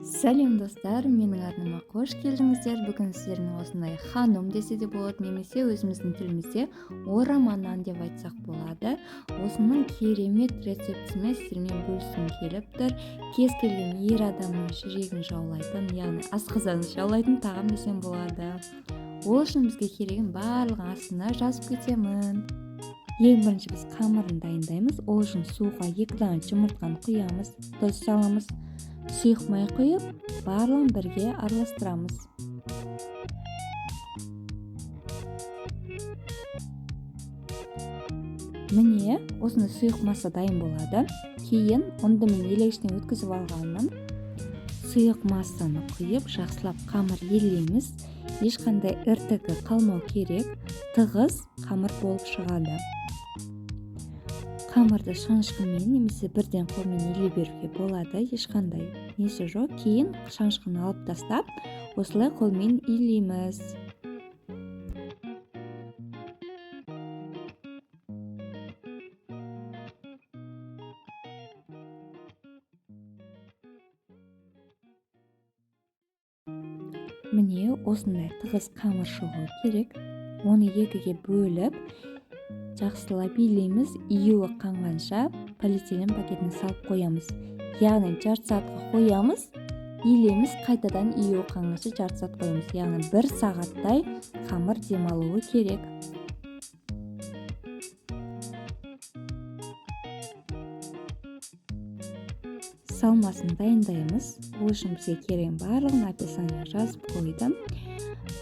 Сәлем, достар! Менің арнама қош келдіңіздер. Бүгін сіздермен осындай ханум десе де болады немесе өзіміздің тілімізде орама нан деп айтсақ болады. Осының керемет рецептісімен сіздермен бөліскім келіп тұр. Кез келген ер адамның жүрегін жаулайтын, яғни асқазанын жаулайтын тағам десем болады. Ол үшін бізге керегін барлығын астына жазып кетемін. Ең бірінші біз қамырын дайындаймыз. Ол үшін суға 2 дана жұмыртқаны құямыз, тұз саламыз, сұйық май құйып, барлығын бірге араластырамыз. Міне, осындай сұйық масса дайын болады. Кейін ұнды мен елегіштен өткізіп алғанмын. Сұйық массаны құйып, жақсылап қамыр елейміз. Ешқандай іртігі қалмау керек, тығыз қамыр болып шығады. Қамырды шанышқымен немесе бірден қолмен елей беруге болады, ешқандай несі жоқ. Кейін шанышқыны алып тастап, осылай қолмен илейміз. Міне, осындай тығыз қамыр шығу керек. Оны екіге бөліп, жақсылап илейміз. Июі қанғанша полиэтилен пакетіне салып қоямыз. Яғни жарты сағатқа қоямыз, илейміз, қайтадан июі қанғанша жарты сағат қоямыз. Яғни 1 сағаттай қамыр демалуы керек. Салмасын дайындаймыз. Ол үшін бізге керегін барлығын описанияға жазып қойдым.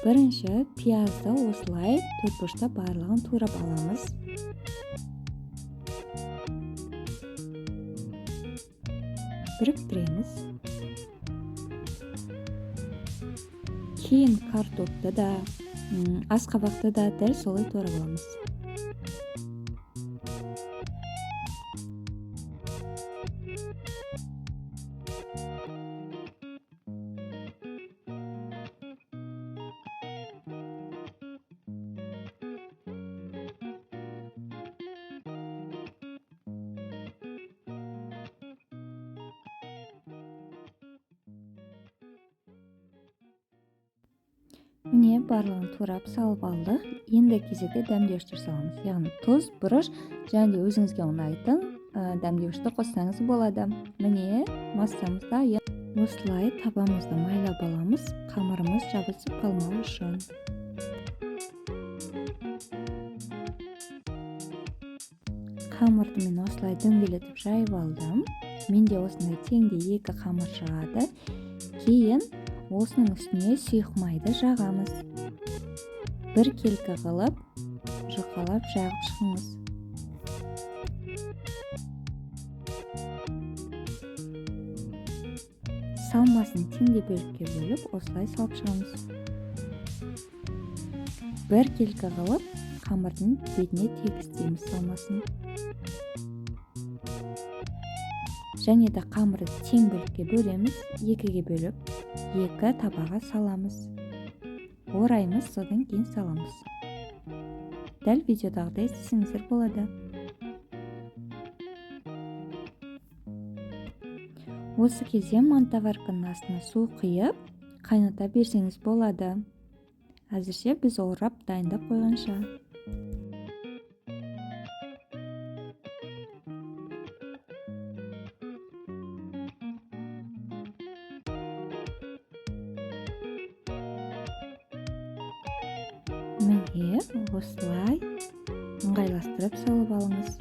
Бірінші пиязды осылай төрт бұрышта барлығын турап аламыз. Біріктіреміз. Кейін картопты да, асқабақты да дәл солай турап аламыз. Міне, барлығын турап салып алдық. Енді кезекте дәмдеуіштер саламыз. Яғни тұз, бұрыш және де өзіңізге ұнайтын дәмдеуішті қоссаңыз болады. Міне, массамыз дайын. Осылай табамызды майлап аламыз, қамырымыз жабысып қалмау үшін. Қамырды мен осылай дөңгелетіп жайып алдым. Менде осындай теңдей 2 қамыр шығады. Кейін осының үстіне сұйық майды жағамыз. Бір келкі қылып, жұқалап жағып шығыңыз. Салмасын теңдей бөлікке бөліп, осылай салып шығамыз. Бір келкі қылып, қамырдың бетіне тегістейміз салмасын. Және де қамырды тең бөлікке бөлеміз, екіге бөліп, 2 табаға саламыз. Ораймыз, содан кейін саламыз. Дәл видеодағыдай істесеңіздер болады. Осы кезде мантоварканың астына су құйып, қайната берсеңіз болады. Әзірше біз орап дайындап қойғанша. Міне, осылай ыңғайластырып салып алыңыз.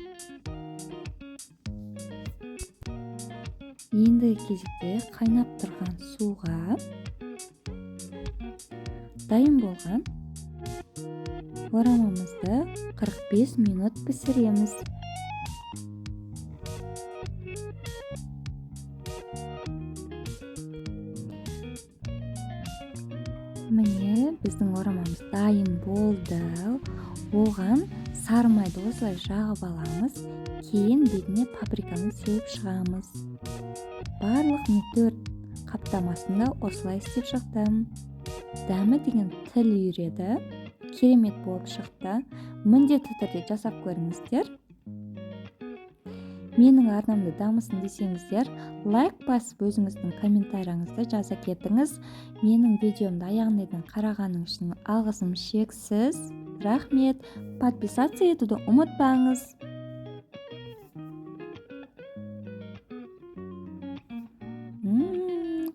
Енді кезекте қайнап тұрған суға дайын болған орамамызды 45 минут пісіреміз. Міне, біздің орамамыз дайын болды. Оған сары майды осылай жағып аламыз. Кейін бетіне паприканы сеуіп шығамыз. Барлық мен 4 қаптамасын да осылай істеп шықтым. Дәмі деген тіл үйіреді. Керемет болып шықты. Міндетті түрде жасап көріңіздер. Менің арнамды дамысын десеңіздер, лайк басып, өзіңіздің комментарияңызды жаза кетіңіз. Менің видеомды аяғына дейін қарағаныңыз үшін алғысым шексіз, рахмет. Подписаться етуді ұмытпаңыз.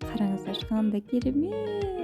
Қараңыздаршы, қандай керемет!